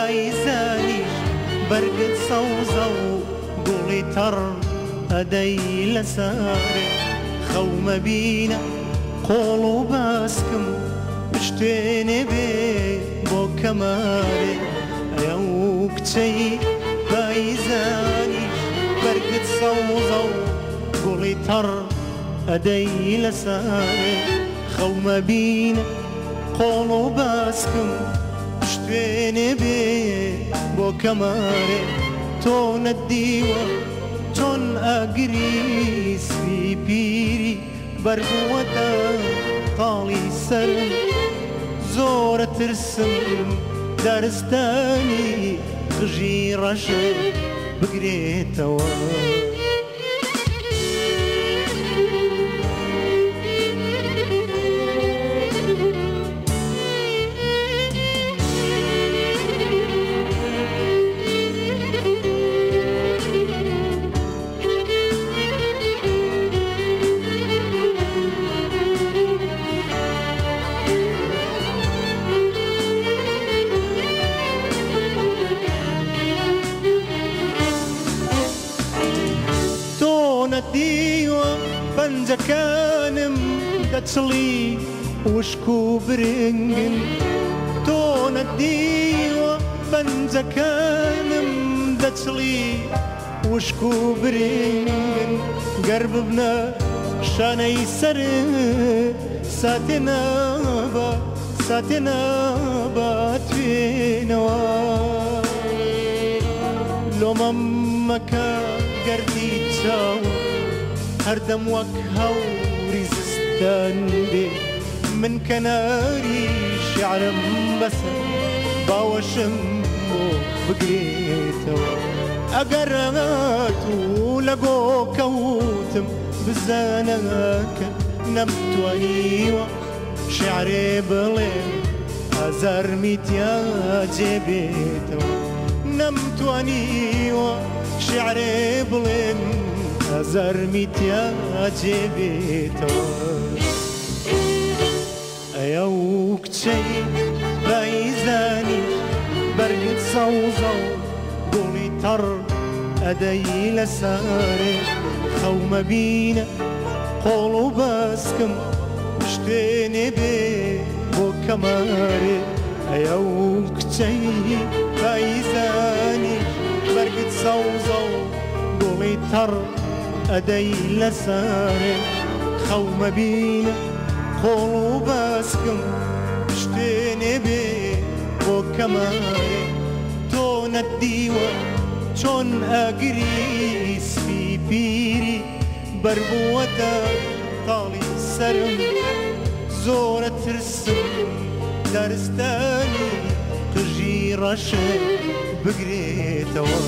پایزانیش بەرگت سەوزە و گوڵی تەڕ ئەدەی لە سارێ. خەومە بینە قۆڵ و باسکم پشتێنێ بێ بۆ کەمارێ. ئەی ئەو کچەی پایزانیش بەرگت سەوزە و گوڵی تەڕ ئەدەی لە سارێ. خەومە بینە قۆڵ و باسکم پشتێنێ بێ بۆ کەمارێ. تۆ نەتدیوە چۆن ئاگری سپی پیری بەربووەتە تاڵی سەرم. زۆرە ترسم دارستانی قژی ڕەشت بگرێتەوە. تۆ نەتدیوە پەنجەکانم دەچڵی وشک و برنگن. تۆ نەتدیوە پەنجەکانم دەچڵی وشک و برنگن. گەر ببنە شانەی سەرت ساتێ نابا ساتێ نابا توێنەوە. لۆمەم مەکە گەردی چاوم هەردەم وەک هەوری زستان بێ. من کەناری شیعرم بەسە باوەشم بۆ بگرێتەوە. ئەگەر هاتوو لە گۆ کەوتم بزانە کە نەمتوانیوە شیعرێ بڵێم ئازارمی تیا جێ بێتەوە. نەمتوانیوە شیعرێ بڵێم ئازارمی تیا جێ بێتەوە. ئەی ئەو کچەی پایزانیش بەرگت سەوزە و گوڵی تەڕ ئەدەی لە سارێ. خەومە بینە قۆڵ و باسکم پشتێنێ بێ بۆ کەمارێ. ئەی ئەو کچەی پایزانیش بەرگت سەوزە و گوڵی تەڕ ئەدەی لە سارێ. خەومە بینە قۆڵ و باسکم پشتێنێ بێ بۆ کەمارێ. تۆ نەتدیوە چۆن ئاگری سپی پیری بەربووەتە تاڵی سەرم. زۆرە ترسم دارستانی قژی ڕەشت بگرێتەوە.